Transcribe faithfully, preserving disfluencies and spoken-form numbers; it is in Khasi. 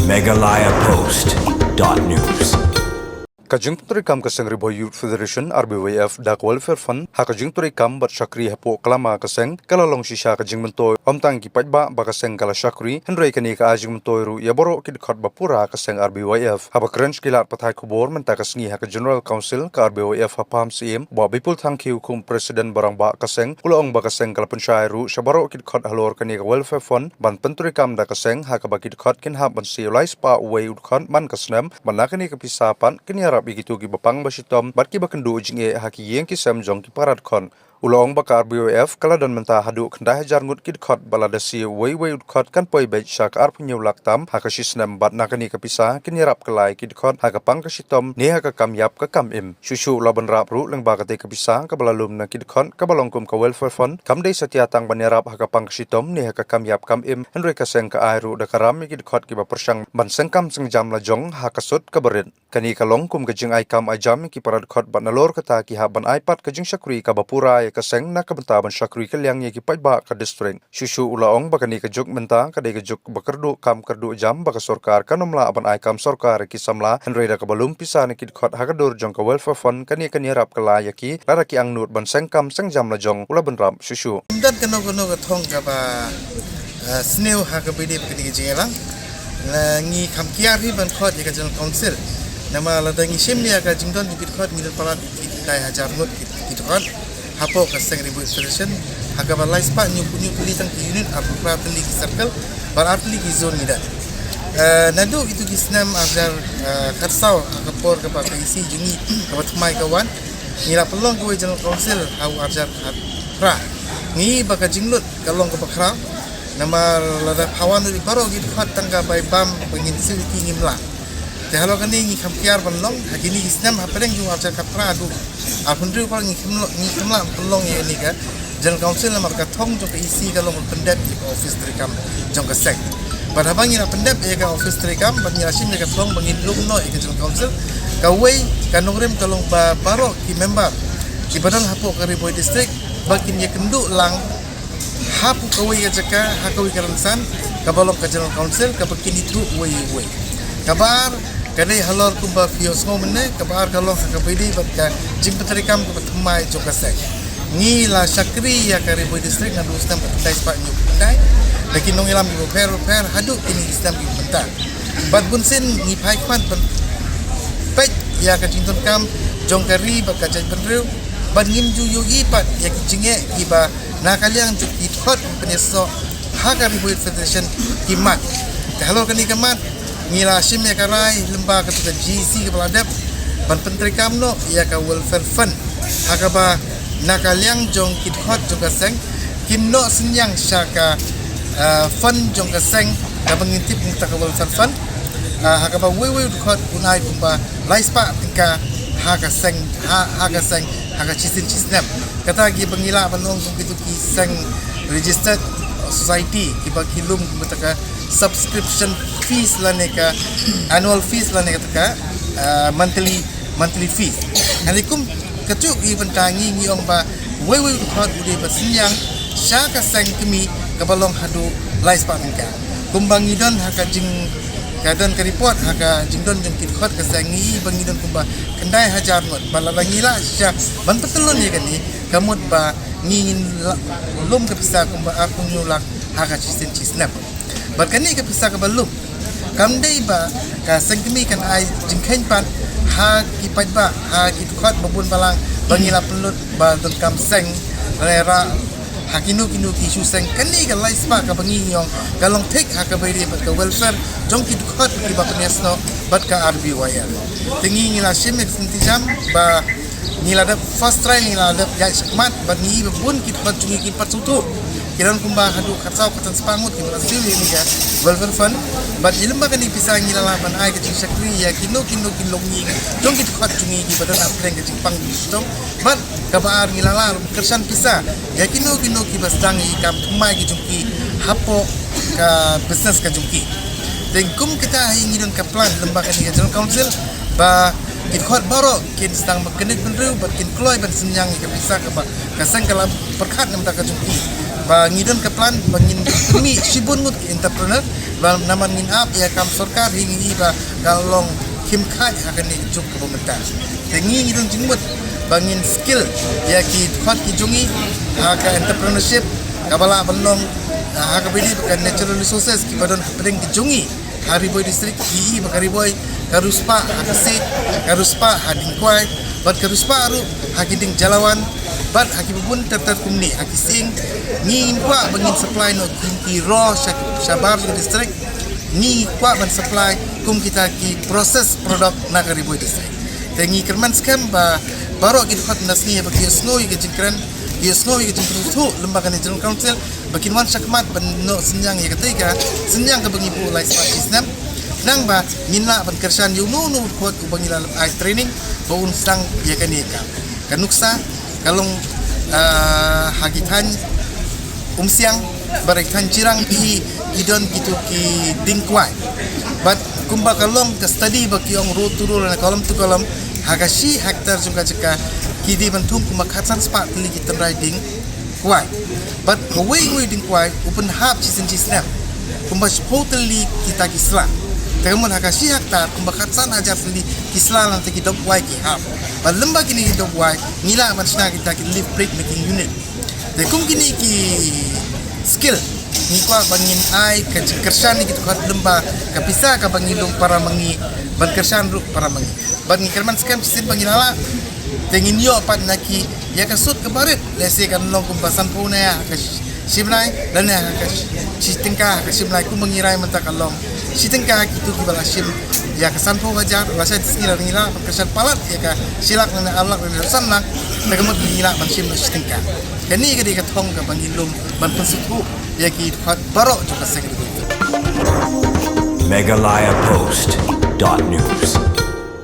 Meghalaya Post dot news. Ka jingpyntreikam ka seng Ri Bhoi Youth Federation, R B Y F, da ka Welfare Fund ha ka jingtrei kam bad shakri hapoh ka lama ka seng ka la long shisha ka jingmyntoi, ym tang ki paidbah ba ka seng ka la shakri, hynrei kane ka ai jingmyntoi ruh ïa baroh ki dkhot ba pura ka seng R B Y F. Haba kren sha ki lad pathai khubor mynta ka sngi ha ka General Council ka R B Y F ha Pahamsyiem, Bah Bipul Thangkhiew kum President ba rangbah ka seng, u la ong ba ka seng ka la pynshai ruh sha baroh ki dkhot halor kane ka Welfare Fund ban pyntrei kam da ka seng, ha kaba ki dkhot kin hap ban siew lai spah uwei u dkhot man ka snem, bad na kane ka pisa pat kin ïarap ïa kito kiba pang ba shitom bad kiba kynduh jingeh ha ki ïing ki sem jong ki para dkhot. U la ong ba ka R B Y F ka la don mynta haduh khyndai hajar ngut ki dkhot, bad lada siew uwei uwei u dkhot kan poi beit sha ka arphew hynñiew lak tam ha ka shi snem, bad na kane ka pisa kin ïarap kylla ïa ki dkhot ha ka pang ka shitom ne ha ka kam ïap ka kam im. Shuh shuh u la bynrap ruh lyngba katei ka pisa kaba la lum na ki dkhot kaba long kum ka Welfare Fund kam dei satia tang ban ïarap ha ka pang ka shitom ne ha ka kam ïap kam im, hynrei ka seng ka ai ruh da ka ram ïa ki dkhot kiba pyrshang ban seng kam seng jam la jong ha ka sut kaba rit. Kane ka long kum ka jingai kam ai jam ïa ki para dkhot bad nalor kata ki hap ban ai pat ka jingshakri kaba pura ïa ka seng na ka bynta ban shakri kylliang ïa ki paidbah ka district. Shuh shuh u la ong ba kane ka juk mynta ka dei ka juk ba kyrduh kam kyrduh jam, ba ka sorkar kan ym lah ban ai kam sorkar ïa ki samla, hynrei da kaba lum pisa na ki dkhot ha ka dur jong ka Welfare Fund, kane kan ïarap kylla ïa ki lada ki angnud ban seng kam seng jam la jong, u la bynrap shuh shuh. Ym don kano kano ka thong kaba, eh, sniew ha kaba ïadei bad kane ka jingïalang. La ngi kham kiar hi ban khot ïa ka General Council. Namar lada ngi shim ïa ka jingdon jong ki dkhot, ngi don palat ki khyndai hajar ngut ki, ki dkhot hapoh ka seng Ri Bhoi Federation, ha kaba lai spah hynñiewphew hynñiew tylli tang ki unit, arphew phra tylli ki circle bad ar tylli ki zone ngi don. Eh, naduh kito ki snem ar hajar, eh, khatsaw, ha ka por kaba ka E C jong ngi kaba thymmai ka wan, ngi la pynlong kawei General Council ha u ar hajar khatphra. Ngi ba ka jinglut ka long kaba khraw. Namar lada pha wan ïa baroh ki dkhot tang ka bai bam ba ngin siew ïa ki ngim lah. Te halor kane ngi kham kiar ban long, ha kine ki snem hapdeng jong u ar hajar khatphra haduh arphew hynriew pat ngi kham long, ngi kham lah ban long ïa kane ka General Council namar ka thong jong ka E C ka long ban pyndep ïa ka office treikam jong ka seng. Bad haba ngi la pyndep ïa ka office treikam bad ngi la shim ïa ka thong ba ngin lum noh ïa ka General Council, kawei ka nongrim ka long ba baroh ki member kiba don hapoh ka Ri Bhoi District ba kin ïakynduh lang hapoh kawei ka jaka, ha kawei ka rynsan kaba long ka General Council, kaba kin ithuh uwei uwei. Kaba ar ka dei halor kumba phi ïohsngew mynne, kaba ar ka long ha kaba ïadei bad ka jingpyntreikam kaba thymmai jong ka seng. Ngi la shakri ïa ka Ri Bhoi District naduh u snem khatkhyndai spah hynñiewphew khyndai da ki nongïalam kiba pher bapher haduh kine ki snem kiba mynta. Bad bunsien ngi phai khmat ban peit ïa ka jingdonkam jong ka ri bad ka jaitbynriew, bad ngim ju ïohi pat ïa ki jingeh kiba na ka liang jong ki dkhot pynïasoh ha ka Ri Bhoi Federation ki mad. Te halor kane ka mad ngi la shim ïa ka rai lyngba kata ka G E C kaba la dep ban pyntreikam noh ïa ka Welfare Fund, ha kaba na ka liang jong ki dkhot jong ka seng kin noh synñiang sha ka, ah, fund jong ka seng kaba ngi tip mynta ka Welfare Fund. Ah, ha kaba uwei uwei u dkhot un ai kumba lai spah tyngka ha ka seng, ha, ha ka seng, ha ka shisien shisnem. Kata kiba ngi lah ban ong kum kito ki seng registered society kiba ki lum kumta ka subscription fees lane ka annual fees lane kata ka, ah, monthly, monthly fees. Hynrei kum kajuh ki bynta ngi, ngi ong ba uwei uwei u dkhot u dei ba synñiang sha ka seng kmie kaba long haduh lai spah tyngka. Kumba ngi don ha ka jing, ka don ka report ha ka jingdon jong ki dkhot ka seng, ngi ba ngi don kumba khyndai hajar ngut. Bad lada ngi lah shisha ban pyntylun ïa kane, ka mut ba ngi ngin la-, lum ka pisa kumba arphew hynñiew lak ha ka shisien shisnem. Bad kane ka pisa kaba lum kam dei ba ka seng kmie kan ai jingkheiñ pat ha ki paidbah, ha ki dkhot ba bun balang ba ngi la pynlut ba donkam seng, lane rah ha kino kino ki issue seng. Kane ka lai spah kaba ngi ïoh ka long thik ha kaba ïadei bad ka welfare jong ki dkhot kiba pynïasnoh bad ka R B Y F. Te ngi ngi la shim ïa ka seng tijam ba ngi la dep first try, ngi la dep ïaid shakhmat bad ngi ba bun ki dkhot jong ngi ki pat sngewthuh. Ki don kumba haduh khatsaw khatsan spah ngut kiba la siew ïa kane ka welfare fund. Bad ïa lem bad kane ka pisa ngi la lah ban ai ka jingshakri ïa kino kino ki longïing jong ki dkhot jong ngi kiba don hapdeng ka jingpang jong ki shitom. Bad kaba ar ngi la lah ban kyrshan pisa ïa kino kino kiba sdang ïa ki kam thymmai ki jong ki hapoh ka business ka jong ki. Te kum kita hi ngi don ka plan lem bad kane ka General Council ba ki dkhot baroh kin sdang ban kynit bynriew bad kin kloi ban synñiang ïa ka pisa kaba ka seng ka la pyrkhat na ka bynta ka jong ki. Ba ngi don ka plan ba ngin mih shibun ngut ki entrepreneur, ba namar ngin ap ïa kam sorkar hi ngi ba ka long khim khat ha kane ka juk kaba mynta. Te ngi ngi don jingmut ba ngin skill ïa ki dkhot ki jong ngi ha ka entrepreneurship, kaba lah ban long ha kaba ïadei bad ka natural resources kiba don hapdeng ki jong ngi ha Ri Bhoi District, ki i ba ka Ri Bhoi ka riewspah ha ka siej, ka riewspah ha dieng kwai, bad ka riewspah ruh ha ki dieng jalawan, bad ha kiba bun ter ter kumne ha ki sying. Ngi kwah ba ngin supply noh ki, ki raw sha, shabar ka district. Ngi kwah ban supply kum kita ki process product na ka Ri Bhoi District. Te ngi kyrmen skhem ba baroh ki dkhot mynta sngi ba ki ïohsngew ïa ka jingkren, ki ïohsngew ïa ka jingpynsngewthuh lyngba kane General Council, ba kin wan shakhmat ban noh synñiang ïa katei ka synñiang kaba ngi buh lai spah snem. Khnang ba ngin lah ban kyrshan ïa uno uno u dkhot uba ngi la ai training ba un sdang ïa kane ka, ka nuksa ka long, ah, ha ki thaiñ Umsiang bad ha ki thaiñ Jirang, ki, ki don kito ki dieng kwai. Bad kumba ka long ka study ba ki ong row to row lane column to column, ha ka shi hektar jong ka jaka ki dei ban thung kumba khatsan spah tylli ki tynrai dieng kwai. Bad kawei kawei dieng kwai u pynhap shisien shisnem kumba shiphew tylli kita ki sla. Te ka mut ha ka shi hektar kumba khatsan hajar tylli ki sla lane ki dom wai ki hap. Bad lyngba kine ki dom wai ngi lah ban shna kita ki leaf bread making unit. Te kum kine ki skill ngi kwah ba ngin ai ka jingkyrshan ïa ki dkhot lyngba ka pisa kaba ngi lum para ma ngi, ban kyrshan ruh para ma ngi. Bad ngi kyrmen skhem shisien ba ngi la lah. Te ngin ïoh pat na ki ïa ka sut kaba rit, lehse kan long kumba sanphew ne ha ka shi bnai, lane ha ka shi tyngka ha ka shi bnai, kumba ngi rai mynta ka long shi tyngka ha kito kiba la shim ïa ka sanphew hajar, lashai sngi la ngi lah ban kyrshan palat ïa ka shi lak lane ar lak lane san lak. Te ka mut ngi lah ban shim na shi tyngka. Kane ka dei ka thong kaba ngi lum ban pynsngewthuh ïa ki dkhot baroh jong ka seng Ri Bhoi. Meghalaya Post dot news.